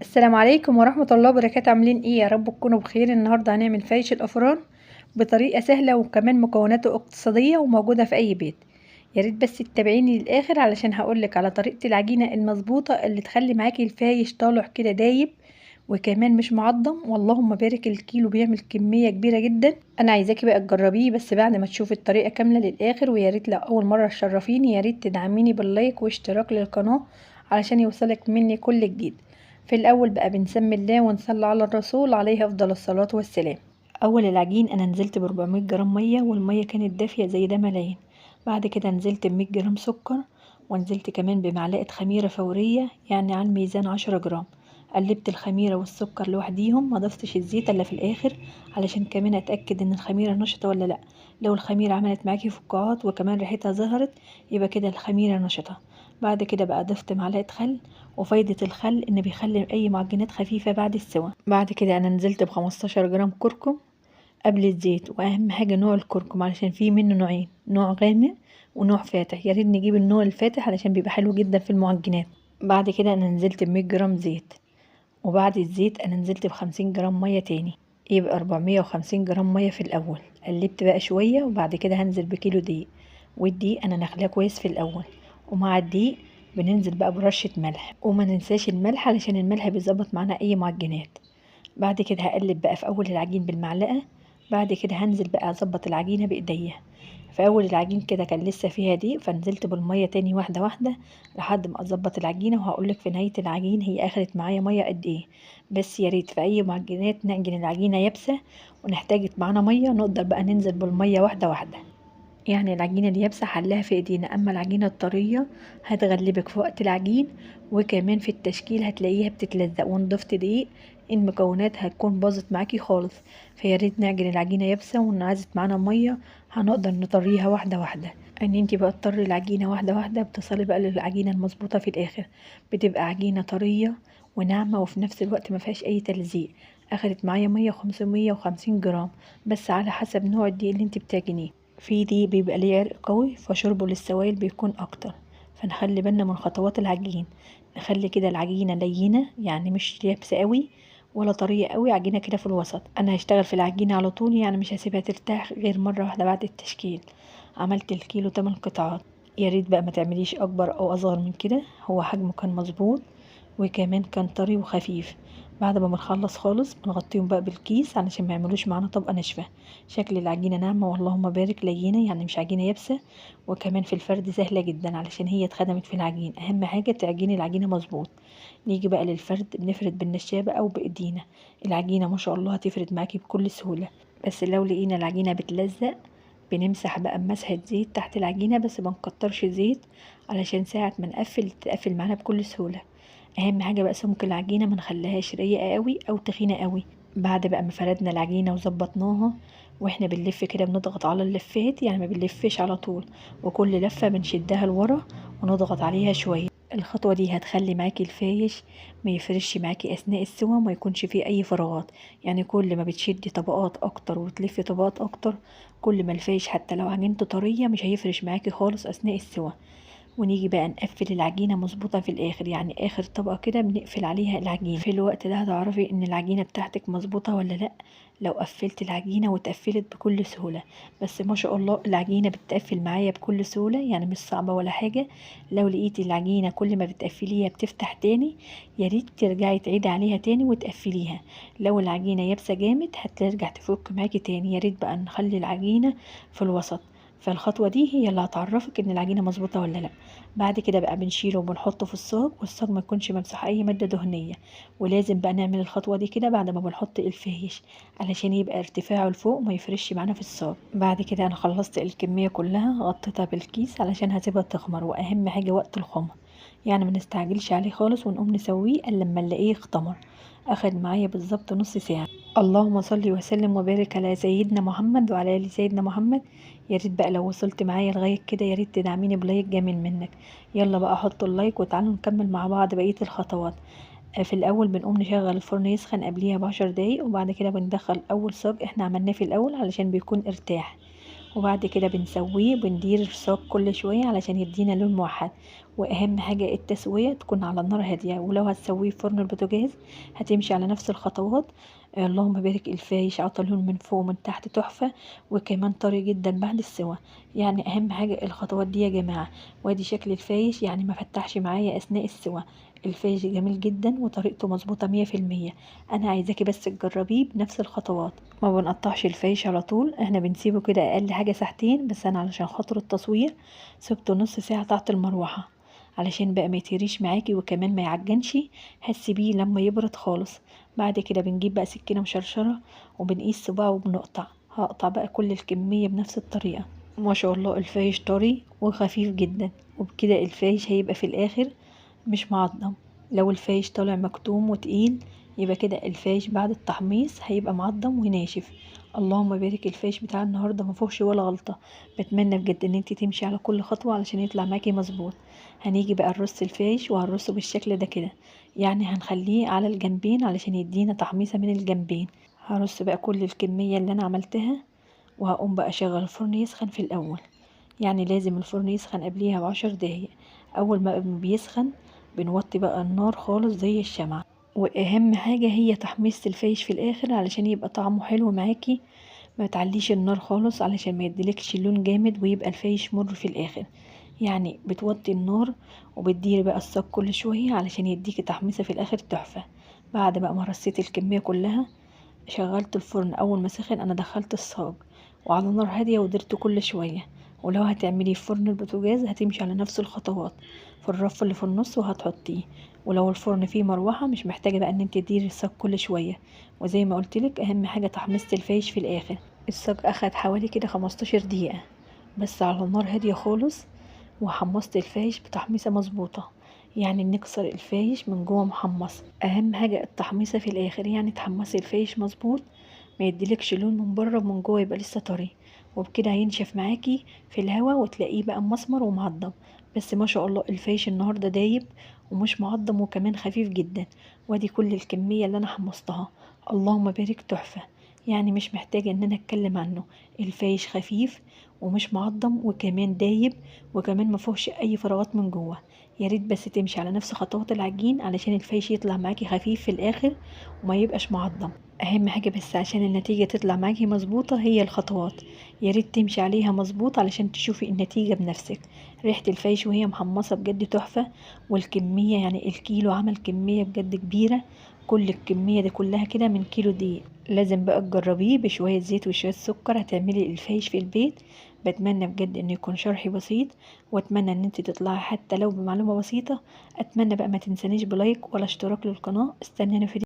السلام عليكم ورحمة الله وبركاته. عاملين ايه؟ يا رب تكونوا بخير. النهاردة هنعمل فايش الافران بطريقة سهلة وكمان مكوناته اقتصادية وموجودة في اي بيت. يا ريت بس تتابعيني للاخر علشان هقولك على طريقة العجينة المظبوطة اللي تخلي معاكي الفايش طالع كده دايب وكمان مش معضم، واللهم بارك. الكيلو بيعمل كمية كبيرة جدا. انا عايزاكي بقى تجربيه بس بعد ما تشوفي الطريقة كاملة للاخر. ويا ريت لو اول مرة تشرفيني يا ريت تدعميني بال like واشتراك للقناة علشان يوصلك مني كل جديد. في الاول بقى بنسمي الله ونصلي على الرسول عليه افضل الصلاة والسلام. اول العجين انا نزلت ب 400 جرام مية، والمية كانت دافيه زي ده ملايين. بعد كده نزلت ب 100 جرام سكر، ونزلت كمان بمعلقه خميره فورية يعني على الميزان 10 جرام. قلبت الخميره والسكر لوحديهم، ما ضفتش الزيت الا في الاخر علشان كمان اتاكد ان الخميره نشطة ولا لا. لو الخميره عملت معاكي فقاعات وكمان ريحتها ظهرت يبقى كده الخميره نشطة. بعد كده بقى ضفت معلقه خل، وفايده الخل ان بيخلي اي معجنات خفيفة بعد السوا. بعد كده انا نزلت ب 15 جرام كركم قبل الزيت، واهم حاجة نوع الكركم علشان فيه منه نوعين، نوع غامق ونوع فاتح. يا ريت نجيب النوع الفاتح علشان بيبقى حلو جدا في المعجنات. بعد كده انا نزلت ب 100 جرام زيت، وبعد الزيت انا نزلت ب 50 جرام مية تاني، يبقى 450 جرام مية في الاول. قلبت بقى شوية، وبعد كده هنزل بكيلو دقيق، والدقيق انا نخلاه كويس في الاول. ومع الدقيق بننزل بقى برشه ملح، وما ننساش الملح علشان الملح بيظبط معانا اي معجنات. بعد كده هقلب بقى في اول العجين بالمعلقه. بعد كده هنزل بقى اظبط العجينة بايديا. في اول العجين كده كان لسه فيها دقيق، فنزلت بالمية تاني واحدة واحدة لحد ما اظبط العجينة. وهقولك في نهاية العجين هي اخدت معايا مية قد ايه. بس يا ريت في اي معجنات نعجن العجينة يابسة ونحتاجت معانا مية نقدر بقى ننزل بالمية واحدة واحدة. يعني العجينة اليابسة حلها في ايدينا، اما العجينة الطريه هتغلبك في وقت العجين، وكمان في التشكيل هتلاقيها بتتلزق. وان ضفت دقيق المكونات هتكون باظت معاكي خالص. فيا ريت نعجن العجينة يابسة، وان عايزت معانا مية هنقدر نطريها واحدة واحدة. ان انتي بقى تطري العجينة واحدة واحدة بتصلي بقى للعجينه المظبوطه في الاخر، بتبقى عجينه طرية وناعمه وفي نفس الوقت ما فيهاش اي تلزيق. اخدت معايا مية 550 جرام بس على حسب نوع الدقيق اللي انتي بتعجنيه. في دقيق بيبقى ليه عرق قوي فشربه للسوائل بيكون اكتر، فنخلي بالنا من خطوات العجين. نخلي كده العجينة لينه، يعني مش يابسة قوي ولا طرية قوي، عجينه كده في الوسط. انا هشتغل في العجينة على طول، يعني مش هسيبها ترتاح غير مرة واحدة بعد التشكيل. عملت الكيلو 8 قطعات. يا ريت بقى ما تعمليش اكبر او اصغر من كده، هو حجمه كان مظبوط وكمان كان طري وخفيف. بعد ما بنخلص خالص بنغطيهم بقى بالكيس علشان ما يعملوش معانا طبقه ناشفة. شكل العجينة ناعمة واللهم بارك، لينه يعني مش عجينه يابسة، وكمان في الفرد سهلة جدا علشان هي اتخدمت في العجين. اهم حاجة تعجيني العجينة مظبوط. نيجي بقى للفرد، بنفرد بالنشابه او بايدينا. العجينة ما شاء الله هتفرد معاكي بكل سهولة. بس لو لقينا العجينة بتلزق بنمسح بقى بمسحه زيت تحت العجينة، بس ما نكترش زيت علشان ساعة ما نقفل تقفل معانا بكل سهولة. اهم حاجة بقى سمك العجينة ما نخليهاش رقيقه قوي او تخينة قوي. بعد بقى ما فردنا العجينة وظبطناها واحنا بنلف كده بنضغط على اللفات، يعني ما بنلفش على طول، وكل لفه بنشدها لورا ونضغط عليها شوية. الخطوة دي هتخلي معاكي الفايش ما يفرش معاكي اثناء السوا وما يكونش فيه اي فراغات. يعني كل ما بتشدي طبقات اكتر وتلفي طبقات اكتر كل ما الفايش حتى لو عجينته طرية مش هيفرش معاكي خالص اثناء السوا. ونيجي بقى نقفل العجينة مظبوطة في الاخر، يعني اخر طبقه كده بنقفل عليها العجينة. في الوقت ده هتعرفي ان العجينة بتاعتك مظبوطة ولا لا لو قفلت العجينة واتقفلت بكل سهولة. بس ما شاء الله العجينة بتقفل معايا بكل سهولة، يعني مش صعبة ولا حاجة. لو لقيتي العجينة كل ما بتقفليها بتفتح تاني يا ريت ترجعي تعيدي عليها تاني وتقفليها. لو العجينة يابسة جامد هترجع تفك معاكي تاني. يا ريت بقى نخلي العجينة في الوسط. فالخطوة دي هي اللي هتعرفك ان العجينة مظبوطة ولا لا. بعد كده بقى بنشيله وبنحطه في الصاج، والصاج ما يكونش ممسوح اي مادة دهنية. ولازم بقى نعمل الخطوة دي كده بعد ما بنحط الفايش علشان يبقى ارتفاعه لفوق وما يفرش معانا في الصاج. بعد كده انا خلصت الكمية كلها، غطيتها بالكيس علشان هسيبها تخمر. واهم حاجة وقت الخمر، يعني ما نستعجلش عليه خالص ونقوم نسويه الا لما نلاقيه اختمر. اخد معايا بالظبط نص ساعة. اللهم صل وسلم وبارك على سيدنا محمد وعلى ال سيدنا محمد. يا ريت بقى لو وصلت معايا لغاية كده يا ريت تدعميني ب like جميل منك. يلا بقى حطوا ال like وتعالوا نكمل مع بعض بقية الخطوات. في الاول بنقوم نشغل الفرن يسخن قبليها ب10 دقايق، وبعد كده بندخل اول صاج احنا عملناه في الاول علشان بيكون ارتاح. وبعد كده بنسويه، بندير الصاج كل شوية علشان يدينا لون موحد. واهم حاجة التسوية تكون على النار هادية، ولو هتسويه في فرن البوتاجاز هتمشي على نفس الخطوات. اللهم بارك، الفايش عطى لون من فوق ومن تحت تحفة، وكمان طري جدا بعد السوا. يعني اهم حاجة الخطوات دي يا جماعة. وادي شكل الفايش، يعني ما فتحش معايا اثناء السوا. الفايش جميل جدا وطريقته مظبوطة 100%. انا عايزاكي بس تجربيه بنفس الخطوات. ما بنقطعش الفايش على طول، احنا بنسيبه كده اقل حاجة ساعتين، بس انا علشان خاطر التصوير سبته نص ساعة تحت المروحة علشان بقى ما يتهريش معاكي وكمان ما يعجنش. هتسيبيه لما يبرد خالص. بعد كده بنجيب بقى سكينة مشرشره وبنقيس صباعه وبنقطع. هقطع بقى كل الكمية بنفس الطريقة. ما شاء الله الفايش طري وخفيف جدا، وبكده الفايش هيبقى في الاخر مش معضم. لو الفايش طالع مكتوم وتقيل يبقى كده الفايش بعد التحميص هيبقى معضم وناشف. اللهم بارك، الفايش بتاع النهارده ما فيهوش ولا غلطه. بتمنى بجد ان انت تمشي على كل خطوة علشان يطلع معاكي مظبوط. هنيجي بقى نرص الفايش، وهنرصه بالشكل ده كده، يعني هنخليه على الجنبين علشان يدينا تحميصه من الجنبين. هرص بقى كل الكمية اللي انا عملتها، وهقوم بقى اشغل الفرن يسخن في الاول. يعني لازم الفرن يسخن قبليها ب10 دقايق. اول ما بيسخن بنوطي بقى النار خالص زي الشمعة. واهم حاجة هي تحميصة الفايش في الاخر علشان يبقى طعمه حلو معاكي. ما تعليش النار خالص علشان ما يديلكش لون جامد ويبقى الفايش مر في الاخر. يعني بتوطي النار وبتديري بقى الصاج كل شوية علشان يديكي تحميصة في الاخر تحفة. بعد بقى ما رصيت الكمية كلها شغلت الفرن. اول ما سخن انا دخلت الصاج وعلى نار هادية ودرته كل شوية. ولو هتعمليه في فرن البوتاجاز هتمشي على نفس الخطوات في الرف اللي في النص وهتحطيه. ولو الفرن فيه مروحة مش محتاجه بقى ان انت تديري الصاج كل شوية. وزي ما قلتلك اهم حاجة تحميصه الفايش في الاخر. الصاج اخد حوالي كده 15 دقيقة بس على نار هادية خالص، وحمصت الفايش بتحميصه مظبوطة. يعني نكسر الفايش من جوه محمص. اهم حاجة التحميصه في الاخر، يعني تحمصي الفايش مظبوط ما يديلكش لون من بره ومن جوه يبقى لسه طري، وبكده هينشف معاكي في الهوا وتلاقيه بقى مسمر ومعضم. بس ما شاء الله الفايش النهارده دايب ومش معضم وكمان خفيف جدا. وادي كل الكمية اللي انا حمصتها، اللهم بارك، تحفة. يعني مش محتاجه ان انا اتكلم عنه. الفايش خفيف ومش معضم وكمان دايب وكمان ما فيهوش اي فراغات من جوه. يا ريت بس تمشي على نفس خطوات العجين علشان الفايش يطلع معاكي خفيف في الاخر وما يبقاش معضم. اهم حاجة بس عشان النتيجة تطلع معاكي مظبوطة هي الخطوات، يا ريت تمشي عليها مظبوط علشان تشوفي النتيجة بنفسك. ريحه الفايش وهي محمصه بجد تحفة، والكميه يعني الكيلو عمل كمية بجد كبيرة. كل الكمية دي كلها كده من كيلو دقيق. لازم بقى تجربيه بشوية زيت وشوية سكر، هتعملي الفايش في البيت. بتمنى بجد ان يكون شرحي بسيط، واتمنى ان انت تطلعي حتى لو بمعلومة بسيطة. اتمنى بقى ما تنسانيش ب like ولا اشتراك للقناة. استناني في